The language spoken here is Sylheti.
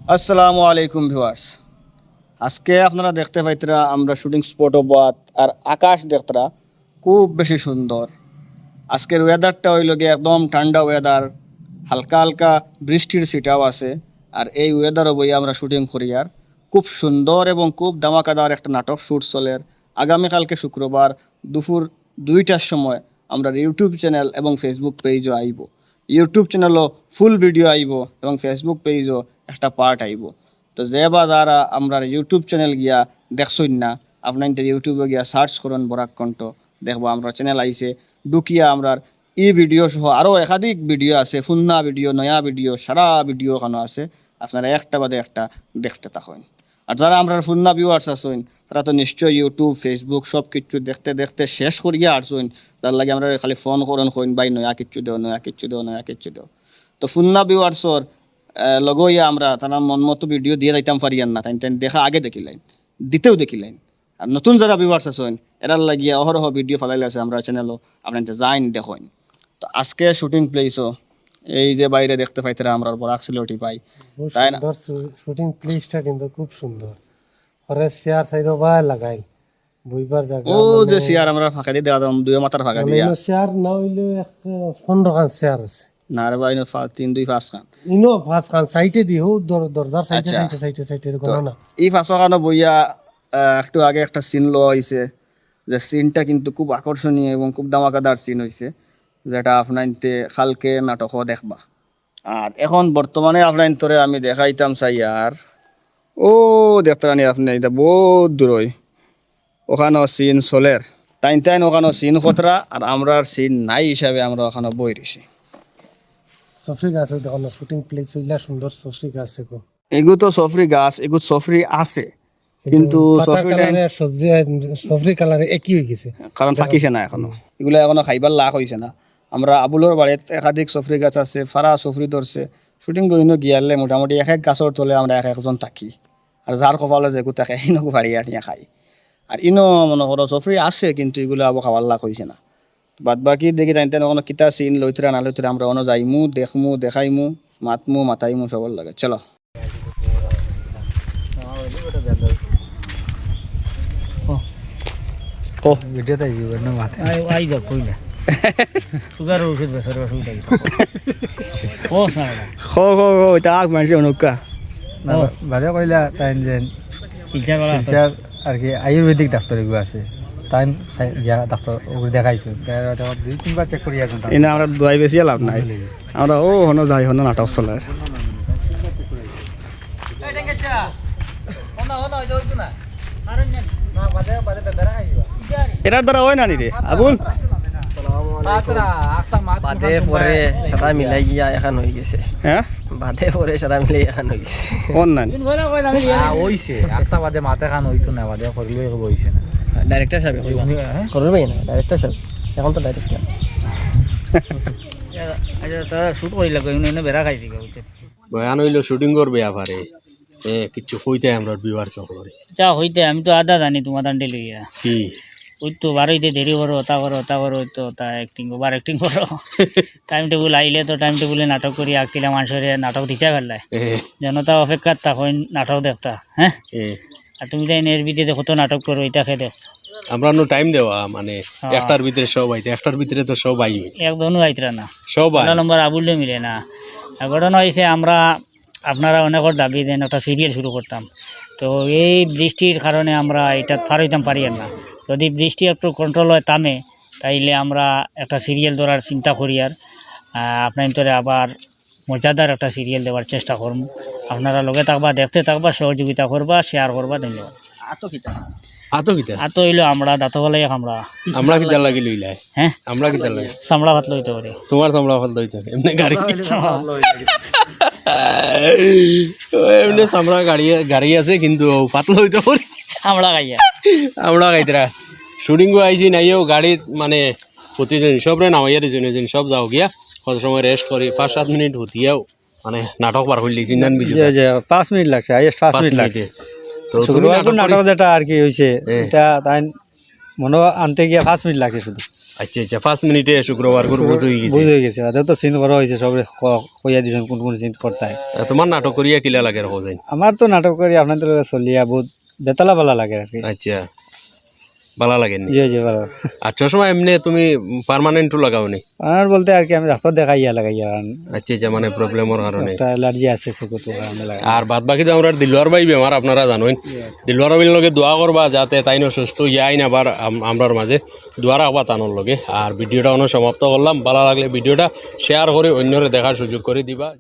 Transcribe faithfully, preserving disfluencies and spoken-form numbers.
আসসালামু আলাইকুম ভিউয়ার্স, আজকে আপনারা দেখতে পাইতরা আমরা শুটিং স্পটও বাদ আর আকাশ দেখতরা খুব বেশি সুন্দর। আজকের ওয়েদারটা অইলো গিয়া একদম ঠান্ডা ওয়েদার, হালকা হালকা বৃষ্টির ছিটাও আছে। আর এই ওয়েদারও বইয়া আমরা শুটিং করি আর খুব সুন্দর এবং খুব ধামাকাদার একটা নাটক শ্যুট চলের। আগামীকালকে শুক্রবার দুপুর দুইটার সময় আমরার ইউটিউব চ্যানেল এবং ফেসবুক পেজও আইবো। ইউটিউব চ্যানেলও ফুল ভিডিও আইবো এবং ফেসবুক পেজও একটা পার্ট আইবো। তো যে বা যারা আমরার ইউটিউব চ্যানেল গিয়া দেখছইন না, আপনাইন্তে ইউটিউবো গিয়া সার্চ করইন বরাক কণ্ঠ, দেখবা আমরার চ্যানেল আইছে। ঢুকিয়া আমরার ই ভিডিও সহ আরও একাধিক ভিডিও আছে, ফুন্না ভিডিও, নয়া ভিডিও, সারা ভিডিও অখানো আছে। আপনারা একটা বাদে একটা দেখতে থাকইন। আর যারা আমরার ফুন্না ভিউয়ার্স আছইন, তারা তো নিশ্চয় ইউটিউব, ফেসবুক সব কিচ্ছু দেখতে দেখতে শেষ করিয়া হারছইন। যার লাগি আমরারে খালি ফোন করইন, কইন, "ভাই, নয়া কিচ্ছু দেও, নয়া কিচ্ছু দেও, নয়া কিচ্ছু দেও।" তো ফুন্না ভিউয়ার্সর, আহ, লগে অইয়া আমরা তারার মন মতো ভিডিও দিয়া যাইতাম পারি আর না, তাইন তাইন দেখা আগে দেখিলাইন, দিতেও দেখিলাইন। আর নতুন যারা ভিউয়ার্স আছইন, এরার লাগিয়া অহরহ ভিডিও ফালাইল আছে আমরার চ্যানেলও, আপনাইন্তে যাইন দেখইন। তো আজকে শুটিং প্লেসও এই যে বাইরে দেখতে পাইতরা আমরার বরাক সিলেটি ভাই, বহুত তাই না? সুন্দর শু-, শুটিং প্লেসটা কিন্তু খুব সুন্দর। ঘরের চেয়ার সাইডো বা লাগাইল, বইবার জাগা ও মানে যে চেয়ার আমরা ফাঁকা দিয়া দেওয়া যাম, দুই মাথার ফাঁকা মানে দিয়া। ইনো চেয়ার না অইলেও এক, পনেরো খান চেয়ার আছে। না রে ভাই, ইনো ফা-, তিন দুই পাঁচ খান। ইনো পাঁচ খান, সাইডে দি, হো দর-, দরজার সাইডে, আচ্ছা। সাইডে, সাইডে, সাইডে, তো দেখো না। এই পাঁচ খানো বইয়া, আহ, একটু আগে একটা সিন লওয়া অইছে, যে সিনটা কিন্তু খুব আকর্ষণীয় এবং খুব ধামাকাদার সিন অইছে, যেটা আপনাইন্তে কালকে নাটকও দেখবা। আর এখন বর্তমানে আপনাইন্তরে আমি দেখাইতাম চাই আর, ও দেখতরা নি আপনে, ইটা বহুত দূরই, অখানো সিন চলের। তাইন তাইন অখানো সিন করতরা, আর আমরার সিন নাই হিসাবে আমরা অখানো বই রইছি। সফরি গাছ দেখো না, শুটিং প্লেস অইলা সুন্দর সফরি গাছ দেখো। এগু তো সফরি গাছ, এগু সফরি আছে, কিন্তু পাতা সফরি কালারে টাইম আর সবজি আর সফরি কালারে একই অই গেছে। কারণ পাকিছে না এখনো। এগুলা এখনো খাইবার লাখ অইছে না। আমরা আবুলর বাড়িত একাধিক সফরি গাছ আছে, ফারা সফরি ধরছে। শুটিং করিনো গিয়ালে মোটামুটি এক এক গাছর তলে আমরা এক একজন থাকি। আর যার কপালো যেগু থাকে, হিনগু ফাড়িয়া আটিয়া খাই। আর ইনো মনো করো সফরি আছে, কিন্তু এগুলা আবো খাওয়ার লাখ অইছে না। বাদ বাকি দেখি তাইন তাইন অনো কিতা সিন লইতরা না লইতরা, আমরা অনো যাইমু, দেখমু, দেখাইমু, মাতমু, মাতাইমু সবর লগে। চলো। ও। ও। ভিডিওত আইবি, না মাতে। আই, আই যাও, কইলা। সুগার ওষুধ বেচার অসুবিধা কি? ও, সারা। খো, খো, খো, ইটা আগ মানষে অনুকা। না, ও। বা-, বাদে কইলা, তাইন যেন শিলচর বালা আছে। শিলচর আর কি আয়ুর্বেদিক ডাক্তার এগু আছে। তাইন, তাইন গিয়া ডাক্তার ওগু দেখাইছে। দেখাইবার পর দুই তিনবার চেক করি এখন তার। ইনো আমরা দোয়াই বেশি লাভ নাই। আমরা ও হনো যাই, হনো নাটক চলের। এটার দ্বারা অয় না নি রে, আবুল? বাদে পরে সারা মিলাই গিয়া এখান অই গেছে। হ্যাঁ? বাদে পরে সারা মিলাই এখান অই গেছে। কোন নানি? আ, অইছে। আখতা বাদে মাতে খান অইতো না, বাদে করলে অইছে না। ডাইরেক্টর সাহেব, হ্যাঁ? করবে না, ডাইরেক্টর সাহেব। এখন তো ডাইরেক্টর। আচ্ছা, তারা শুট করিলা, এনে, এনে বেড়া খাই দিবে, বুঝছে? বয়ান অইলো শুটিংর ব্যাপারে। এ, কিচ্ছু কইতায় আমরার ভিউয়ার্স অকলরে। যা কইতায়, আমি তো আধা জানি তোমার দান্ডে লইয়া। কি? ওই তো বারইতে দেরি করো, তা করো, তা করো, ওই তো তা অ্যাক্টিং, ওভার অ্যাক্টিং করো। টাইম টেবুল আইলে তো টাইম টেবুলে নাটক করি আঁকতিলা, মানষরে নাটক দিতা পারলায়। এ। জনতা অপেক্ষাত থাকইন নাটক দেখতা, হ্যাঁ? এ। আর তুমি তাইন এর ভিতরে কত নাটক করো, ইটা কে দেখ। আমরা নু টাইম দেওয়া, মানে, হ্যাঁ। একটার ভিতরে সব আইতে, একটার ভিতরে তো সব আই। একজনও আইতরা না। সব আয়। পয়লা নম্বর আবুলও মিলে না। আর ঘটনা অইছে, আমরা আপনারা অনেকর দাবি যেন একটা সিরিয়াল শুরু করতাম, তো এই বৃষ্টির কারণে আমরা ইটা পার অইতাম পারি আর না। যদি বৃষ্টি একটু কন্ট্রোল অয় থামে, তাইলে আমরা একটা সিরিয়াল ধরার চিন্তা করি আর, আহ, আপনাইন্তরে আবার মজাদার একটা সিরিয়াল দেওয়ার চেষ্টা করমু। আপনারা লগে থাকবা, দেখতে থাকবা, সহযোগিতা করবা, শেয়ার করবা। ধন্যবাদ। আতো কিতা? আতো কিতা? আতো অইলো আমরা, দাঁতো ফালাইয়া কামড়া। আমরা কিতা লাগি লইলাই? হ্যাঁ? আমরা কিতা লাগি? চামড়া পাতলা অইতে পারে। তোমার চামড়া পাতলা অইতে পারে। এমনে গাড়ি। ও, এমনে চামড়া গাড়ি, গাড়ি আছে, কিন্তু পাতলা অইতে পারে। আমরা খাইয়া। আমরা খাইতরা। শুটিং আইছি নাইও, গাড়িত মানে প্রতিদিন সবরে নামাইয়া দিছইন, এদিন সব যাও গিয়া। কত সময় রেস্ট করি, পাঁচ সাত মিনিট হুতিয়াও। মানে নাটক বার করলি, জিন্দান বিজু। জি, জি, পাঁচ মিনিট লাগছে, হাইয়েস্ট পাঁচ পাঁচ মিনিট লাগছে। মিনিটে। তো তুমি শুক্রবার নাটক নাটক করি- যেটা আর কি হইছে, হ্যাঁ। এটা তাই মনে হয় আনতে গিয়া পাঁচ মিনিট লাগছে শুধু। আচ্ছা, আচ্ছা, পাঁচ মিনিটে শুক্রবার করে বুঝ অই গেছে। বুঝ অই গেছে, ওদের তো সিন করা অইছে, সব কইয়া দিছেন কোন কোন সিন করতে হয়। আহ, তোমার নাটক করিয়া কিলা লাগের, কও চাইন? আমার তো নাটক করি আপনাদের লগে চলিয়া বহুত বেতালা বালা লাগে আর কি। আচ্ছা, বালা লাগেনি? জি, জি, বালা। আর চশমা এমনে তুমি পার্মানেন্টও লাগাও নি? পার্মানেন্ট বলতে আর কি আমি ডাক্তার দেখাইয়া লাগাইয়া আর। আচ্ছা, আচ্ছা, মানে প্রবলেমর কারণে। একটা অ্যালার্জি আছে চকুত, ওই কারণে লাগাই। আর বাদ বাকি তো আমরার দিলওয়ার ভাই বেমার আপনারা জানইন। দিলওয়ার ভাইর লগে দোয়া করবা যাতে তাইন অসুস্থ অইয়া আইন আবার আম-, আমরার মাঝে দোয়া রাখবা তানর লগে। আর ভিডিওটা অনো সমাপ্ত করলাম। বালা লাগলে ভিডিওটা শেয়ার করি অইন্যরে দেখার সুযোগ করি দিবা।